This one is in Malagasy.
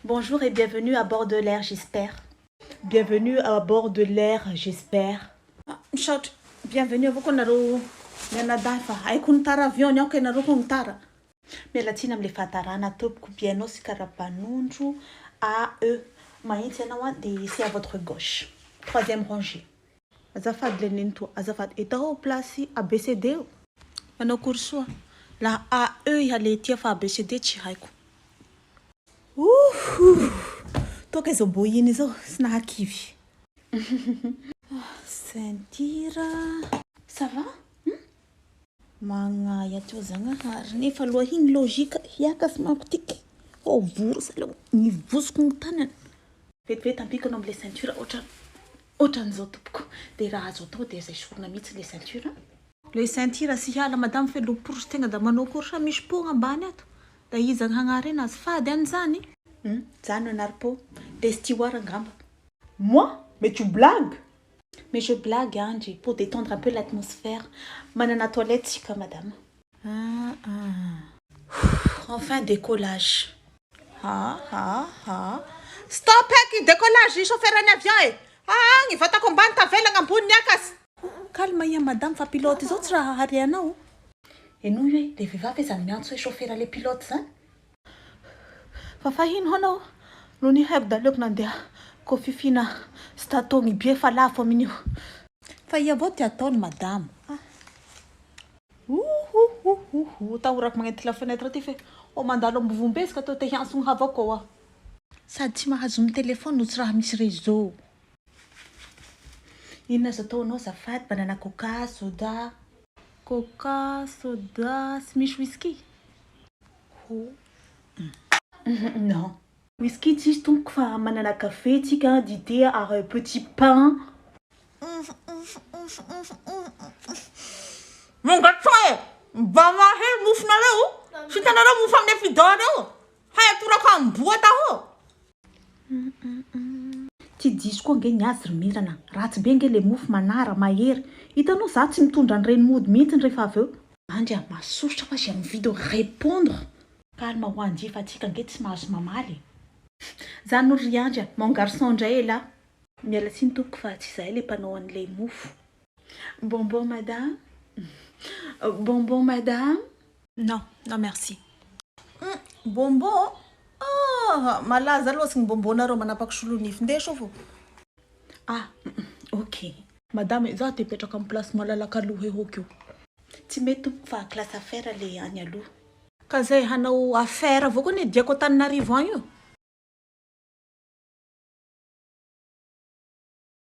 Bonjour et bienvenue à bord de l'air, j'espère. Bienvenue à bord de l'air, j'espère. Misaotra. Bienvenue avao koa nareo mianadahy fa haiko ny tara avion ny aoka ianareo koa ny tara. Miala tsiny amin'ilay fahatarana tompoko bianao sy karapanondro AE mahitsy ianao a dia c'est à votre gauche. Troisième rangée. Azafady le nenitoa, azafady. Etao place ABCD io. Manao akory soa. La AE iha le tia fa ABCD tsy haiko. Ouh! Toaka izao bô iny izao sy nahakivy. Ceinture. Ça va? Hum? Magnahy ateo Zagnahary nefa aloha igny logique hiakasy manko tiky. Oh vory aloha nivosiko ny tanana. Vetivety ampiko anao am'le ceinture ohatra ohatran'izao tompoko. Dia raha azo atao dia zay sorona mihitsy le ceinture. Le ceinture sy hiala madame fe loporosy tegna da manao akory sa misy pogna ambany ato. Da iza hagnary anazy fady an'izany. Zany no anary-po. Le steward angamba. Moi? Mais tu blagues? Mais je blague Andry pour détendre un peu l'atmosphère. Manana toilette tsika madame. Ah ah. Enfin décollage. Ha ha ha. Stop eky décollage chauffeur ny avion e. Ah, ny vatako ambany tavelagna ambony niakasy. Calme ia madame fa pilote izao tsy raha harianao. Enoy hoe le vehivavy zany miantso hoe chauffeur le pilote zany. Fa fahino hanao no ny haiko da aleoko nandeha kofifina sy tatogny be fa lafo amin'io. Fa ia avao ty ataony madame. Ah. Ohohohoho tahorako magnenty la fenêtre ty fe oh mandalo ambovombe ka tô te hiantsogno avao koa. Sady tsy mahazo ny téléphone no tsy raha misy réseau. Inona azo ataonao azafady? Banana coca, soda. Coca, soda, sy misy whisky? Ho. Non. Whisky tsisy tompoko fa manana café tsika, dité ary petit pain. Mangatsoa e! Mba mahery mofonareo! Sy hitanareo mofo amin'ny fidor eo! Hay atoraka amboa taho! Ty diso koa ange ny azy ry Mirana. Ratsy be ange le mofo manara, mahery. Hitanao za tsy mitondra an'ireny mody mihitsy rehefa avy eo. Andry a, masosotra fa j'ai envie de répondre. Calme ho andy fa tsika ange tsy mahazo mamaly. Zany no ry Andry a, mon garçon indray ela. Miala tsiny tompoko fa tsy zahay le mpanao an'ilay mofo. Bonbon madame. Bonbon madame. Non, non merci. Bonbon? Ah, malaza loatsy ny bonbon-nareo manapaky solonify. Ndeha sofo. Ah, ok. Madame, za te hipetraka amin'ny place malalaka aloha eo keo. Tsy mety tompoko fa classe affaire le any aloha. Ka zay hanao affaire avao koa ne diako Antananarivo agny io.